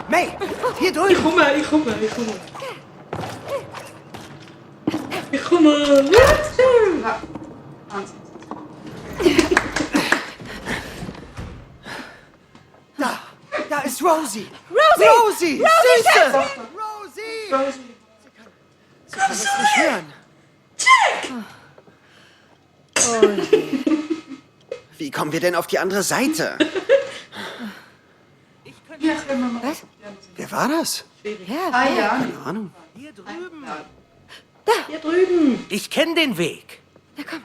May, hier drüben. Ich komme. Da ist Rosie. Rosie! Süße! Schätzchen! Rosie! Sie kann es nicht hören. Oh. Wie kommen wir denn auf die andere Seite? Was? Wer war das? Ja. Keine Ahnung. Hier drüben. Hier drüben. Ich kenne den Weg. Na komm.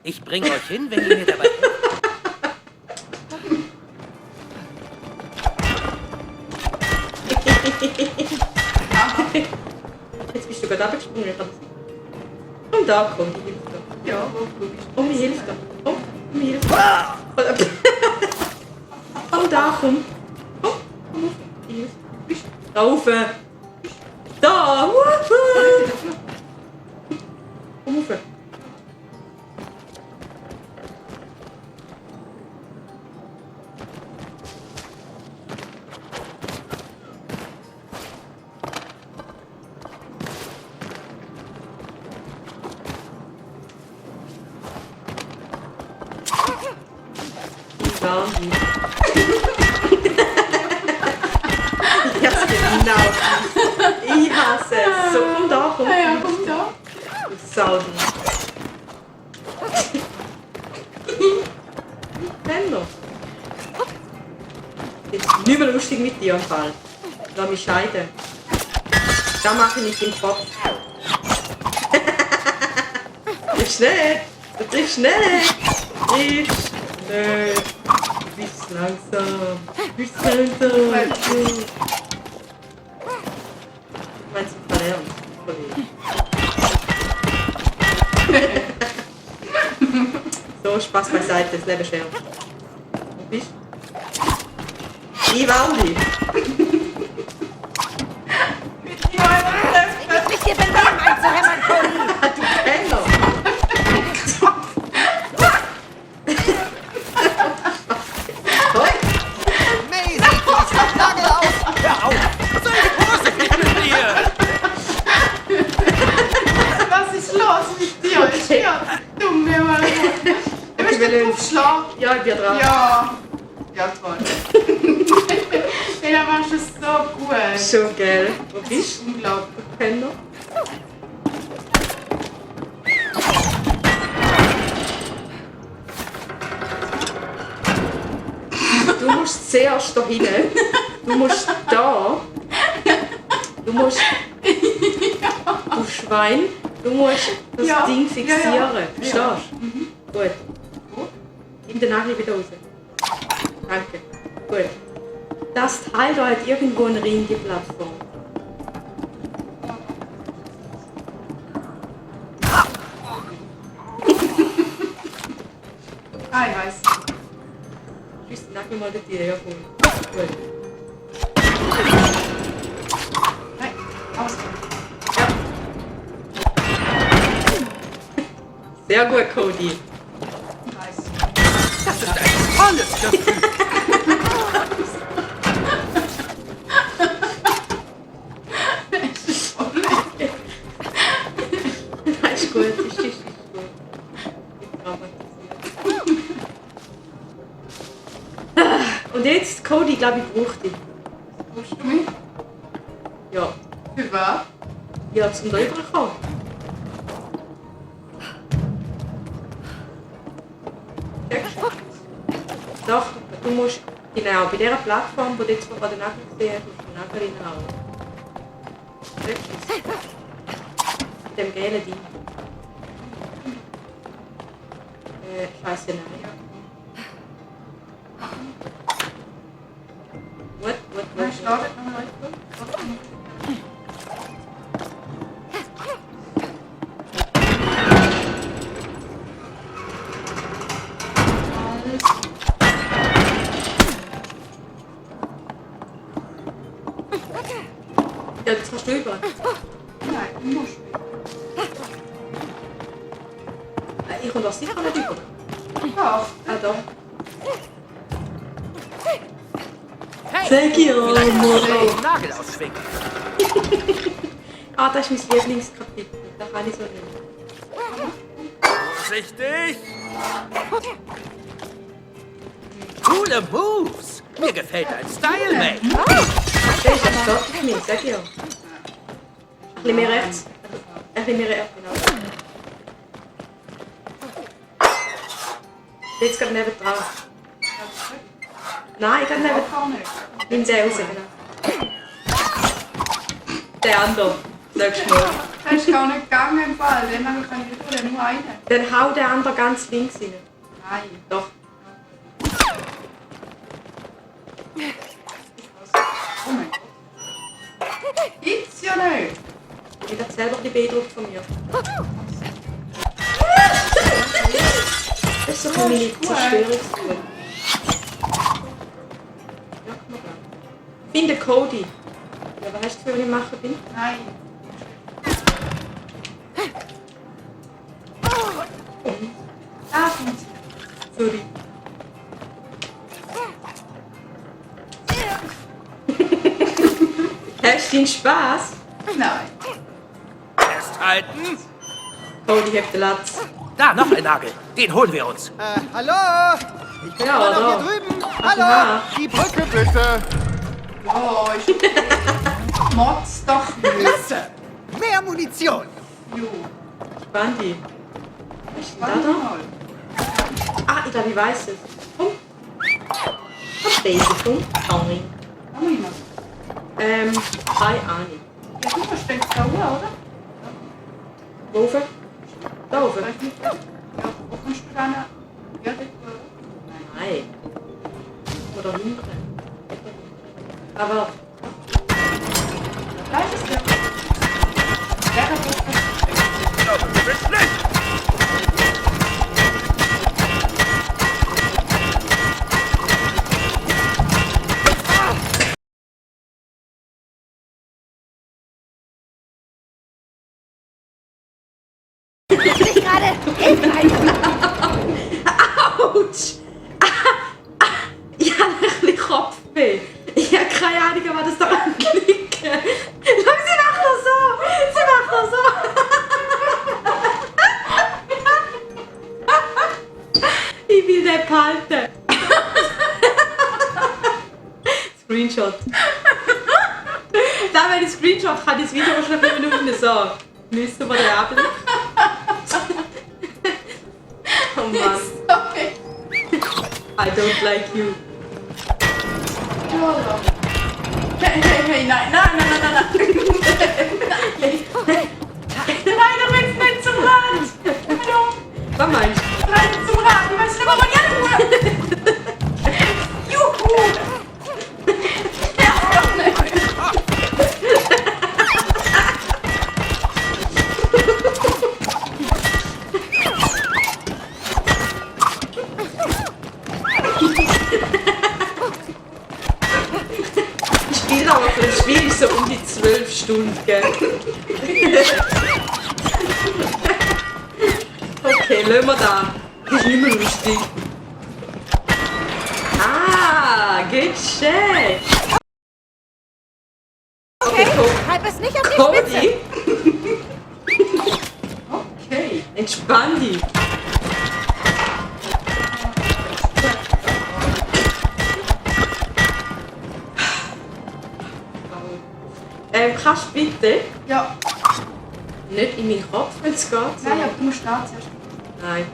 Ich bringe euch hin, wenn ihr mir dabei helft. Jetzt bist du gerade abgesprungen. Ich kann das nicht. Und da kommt die Hilfe. Ja, oh, mir hilft er. Oh, mir hilft er. Und da komm. Oh, komm auf. Die hilft. Bist drauf. Da. Wuhu. Komm auf. Wahnsinn. Ja, genau. Ich hasse es. So, komm da, komm. Ja, komm da. Du Saudi. Penner. Das ist nicht mehr lustig mit dir im Fall. Lass mich scheiden. Das mache ich nicht im Kopf. Du triffst nicht. Du triffst nicht. Du triffst nicht. Du bist langsam. Du bist langsam. Ich meine, sie verlernt. So, Spaß beiseite, das Leben schön. Wo bist du? Ich warne dich. Ich mich hier benehmen, einzuhämmern, Cody. Du Penner. May, sieht die Nagel aus. Hör auf. Sei vorsichtig mit dir! Was ist los mit dir? Ich bin ja dumm, wie man. Du bist will du aufschlagen? Ja, ich bin dran. Ja. Ja, toll. Ja, machst du es so gut. So geil. Wo Das bist ist unglaublich. du, Penner? Du musst zuerst da hinten. Du musst da. Du musst. Du Schwein. Du musst das Ja. Ding fixieren. Ja, ja. Verstehst du? Gut. Nimm den Nagel wieder raus. Danke. Gut. Das Teil da hat irgendwo einen Ring, die Plattform. Ah, ich weiß. Tschüss, den Nagel mal dir, ja voll. Gut. Nein, aus. Ja. Sehr gut, Cody. Nice. Das ist ein tolles Gefühl. Ist gut, ist gut. Ich traumatisiert. Und jetzt, Cody, glaube ich, braucht dich. Brauchst du mich? Ja. Für was? Ja, zum Rüberkommen. Checkst du? Doch, du musst genau bei dieser Plattform, wo du jetzt gerade den Nagel gesehen hast, musst du den Nagel reinhauen. Checkst du es? Mit dem gelben Ding. Scheiße, nein. Gut. Nein, startet noch mal. Ja, das kannst du über. Nein, du musst mich. Ich komme doch sicher nicht über. Doch. Ah, doch. Hey, Sag ich auch. Den Nagel ausschwingen. Ah, das ist mein Lieblingskapitel. Da kann ich so nicht. Vorsichtig! Coole Moves! Mir gefällt dein Style, Mate. Der ist ein Start für mich, sag ich auch. Ein bisschen mehr rechts. Ein bisschen mehr rechts, genau. Jetzt gerade neben dran. Nein, gerade neben dran. Nimm den raus, genau. Der andere. Nächstes Mal. Das ist gar nicht gegangen im Fall. Den kann ich nicht, nur einen. Dann hau den anderen ganz links rein. Nein. Doch. Oh mein Gott. Gibt's ja nicht. Ich werde selber die beeindruckt von mir. Das ist so für meine Zerstörungstour. Ja, guck mal da. Finde Cody. Ja, was hast du für, wenn ich machen bin? Nein. Sorry. Hast du den Spaß? Nein. Festhalten. Cody hat den Latz. Da, noch ein Nagel. Den holen wir uns. Hallo? Ich bin Ja, immer noch da. hier drüben. Aha. Hallo? Die Brücke bitte. Oh, ich motz doch nicht. Lasse. Mehr Munition. Jo. Bandi. Was ist denn Warte da da? mal. Ah, ich glaube, ich weiß es. Komm. Was Basic, komm. Ahnung. Amina. Keine Ahnung. Ja, du versteckst da oben, oder? Wo oben? Da oben? Weiß nicht. Ja, wo kannst du dann? Ja, das Nein. Oder hinten. Aber Gleich ist der. Ja, das ist das. Ja, du bist schlecht. Nicht gerade. Autsch! Ich habe ein bisschen Kopfweh. Ich habe keine Ahnung, was das da anliegt. Schau, sie macht das so! Sie macht das so! Ich will den behalten. Screenshot. Da, wenn ich Screenshot kann, ich das Video schon 5 Minuten sagen. Müssen wir den Abend. Oh Mann. Sorry. I don't like you. Hey, nein. Nein, du willst nicht zum Rad. Hallo. Was meinst du? Rein zum Rad. Du weißt nicht, was man ja Juhu. Ja, doch nicht. Ich spiele aber für das Spiel so um die 12 Stunden, gell? Okay, lassen wir da. Das ist nicht mehr lustig. Ah, gecheckt. Okay, Treib es nicht auf die Spitze. Cody, Okay. entspann dich. Kannst du bitte Ja. nicht in meinen Kopf, wenn es geht? Nein, aber du musst da zuerst. Nein,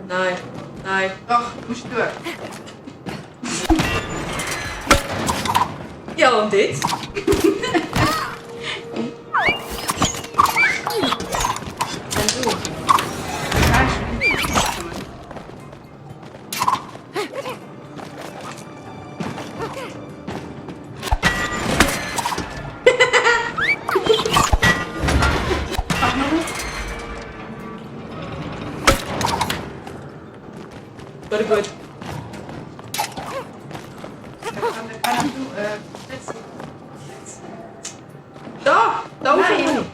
nein, nein. Doch, du musst durch. Ja, und jetzt? Dann du. Nein, stimmt. Mach noch was. Warte gut. Kann du, setzen. Da Nein. oben.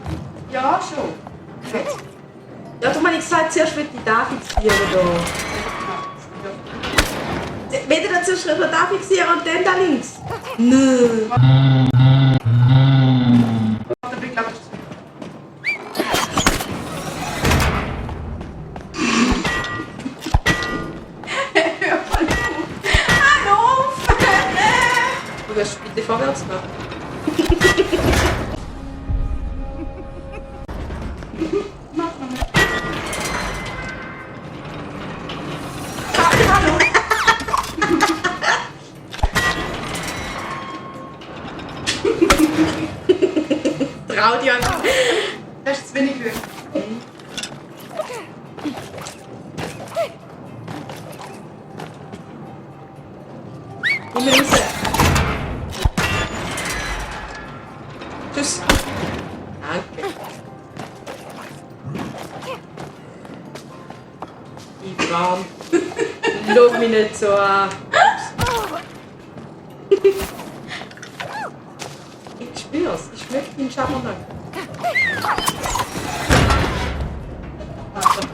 Ja, schon. Ja, du meinst, ich gesagt, zuerst wird die da fixieren da. Wenn du da zuerst den da fixieren und dann da links. Nö. Der Blick klappt. Hallo! Du wirst bitte vorwärts machen. Mach mal. Trau dir an. Das ist zu wenig Höhe. Immer raus. Tschüss. Danke. Ich warm. Schau mich nicht so an. Ich spür's. Ich schmecke den Schabernack. Warte.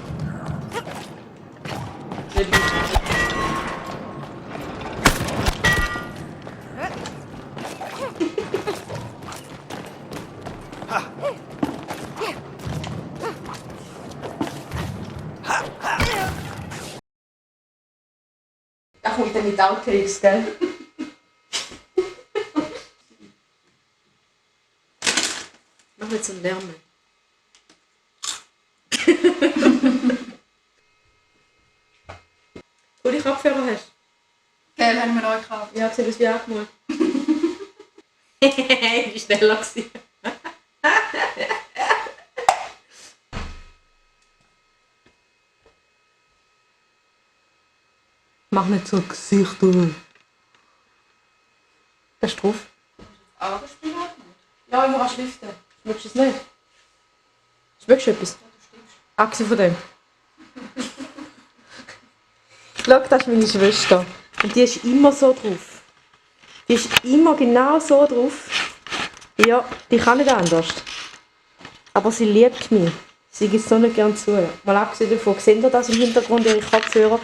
Nicht gut. Da kommt dann mit Outtakes, gell? Mach nicht so einen Lärm. Wo die Kopfhörer hast? Gell, haben wir neu gekauft. Ja, ich sehe das wie angemalt. Wie schneller gewesen. Mach nicht so Gesichter. Das ist drauf. Aber das spielt auch nicht. Ja, ich muss auch schliften. Schmeckst du es nicht? Schmeckst du etwas? Abgesehen von dem. Schau, das ist meine Schwester. Und die ist immer so drauf. Die ist immer genau so drauf. Ja, die kann nicht anders. Aber sie liebt mich. Sie gibt so nicht gerne zu. Mal abgesehen davon, seht ihr das im Hintergrund, ihre Kopfhörer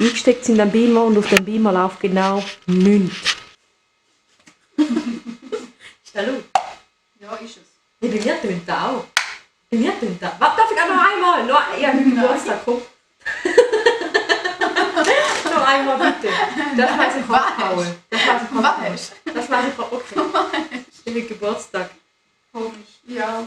eingesteckt sind am Beamer und auf dem Beamer läuft genau nimmt. Ist das laut? Ja, ist es. Ja, bei mir tönt das auch. Bei mir tönt das. Warte, darf ich auch noch einmal? Ich habe meinen Geburtstag, komm. Noch einmal bitte. Das weiß ich abhauen. Das weiß ich abhauen. Das weiß ich abhauen. Okay. Ich bin Geburtstag. Komisch. Ja.